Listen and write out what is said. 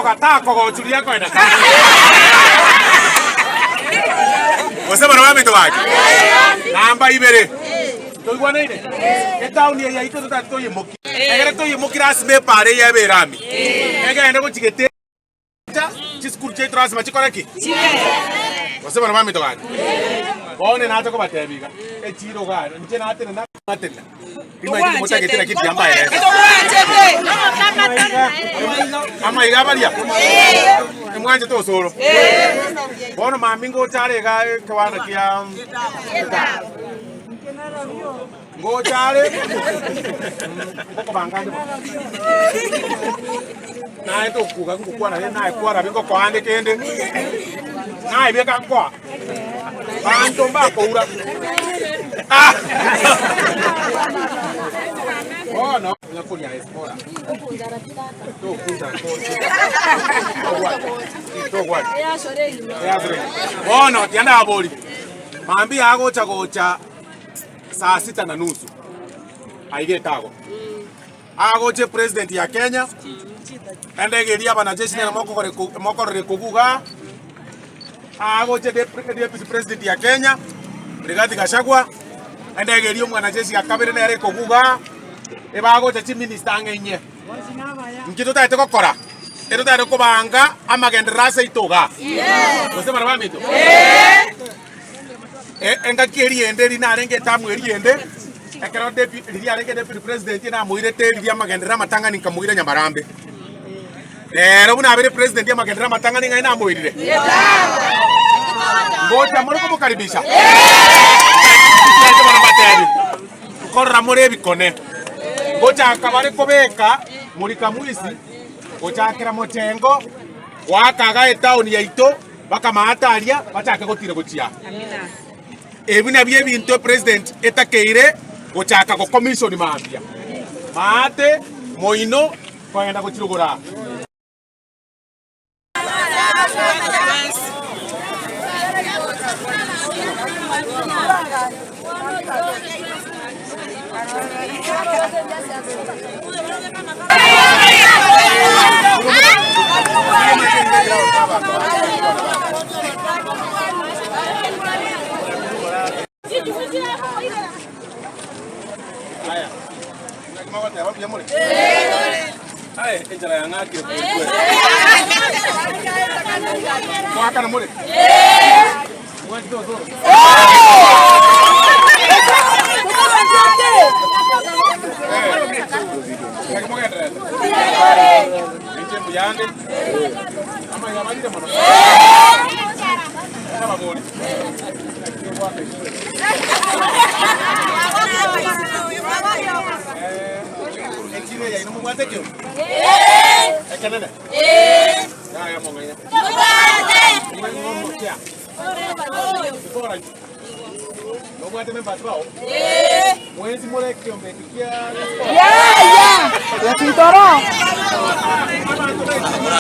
Akoroga takogochwa riria akoenda sana. Gose bana baminto gaki? Namba ibere, toigwanaine? Etaoni eye yaito totari toyemokia. Egere toyemokie lasima epara eye ebe erami. Egende gochia gete chisukuru chiaito lasima chikore ki? Gose bana baminto gaki? Bono nacha kobatebia iga, echiro iga inche natenena natenena. Rimaete timotagete naki mbuya mbaerese. Amaiga abaria emwanchete osoro. Bono mambia ngocha are iga ekewana kia ngocha are ngokobanga ande bono. Naye tokuga ngokwana naye kwarabi ngokoa kende naye bieka nkoa. Banto mbakoura. Ah! Bono nyakoria esipora. Tokunja koche. Togwati. Bono tianda abori. Mambia agocha gocha saa sita na nusu. Aiga etago. Agoche president ya Kenya, endege eria abanajeshi nere mokogore mokorora ekoguga, agoche deputy president ya Kenya, Rigathi Gachagua, endege eria omwanajeshi ya kabere nere ekoguga, ebagocha chiminister ang'e inye. Inki totagete gokora? Etotagete kobanga amagenderero ase aito igaa. Gose bana baminto? Engaki eria ende eria narenge etamu eria ende, ekero depu riria arenge deputy president namoirete riria amagenderero amatang'ani nkamoira Nyamarambe. Rero buna abeire president amagenderero amatang'ani ng'ai namoirire? Ngocha more komokaribisha? Inche bono mbatebi, nkorora more ebikone, ngochaka bare kobeka Mulika Mwizi, gochakera mochengo, goaka iga etown yaito. Bakamaata aria, bachake gotiira gochia aa. Ebi nabio ebinto epresident etakeire gochaka gokomishoni mambia. Maate, moino, kogenda gochia rogoro aa. Yaya! Yachitoro!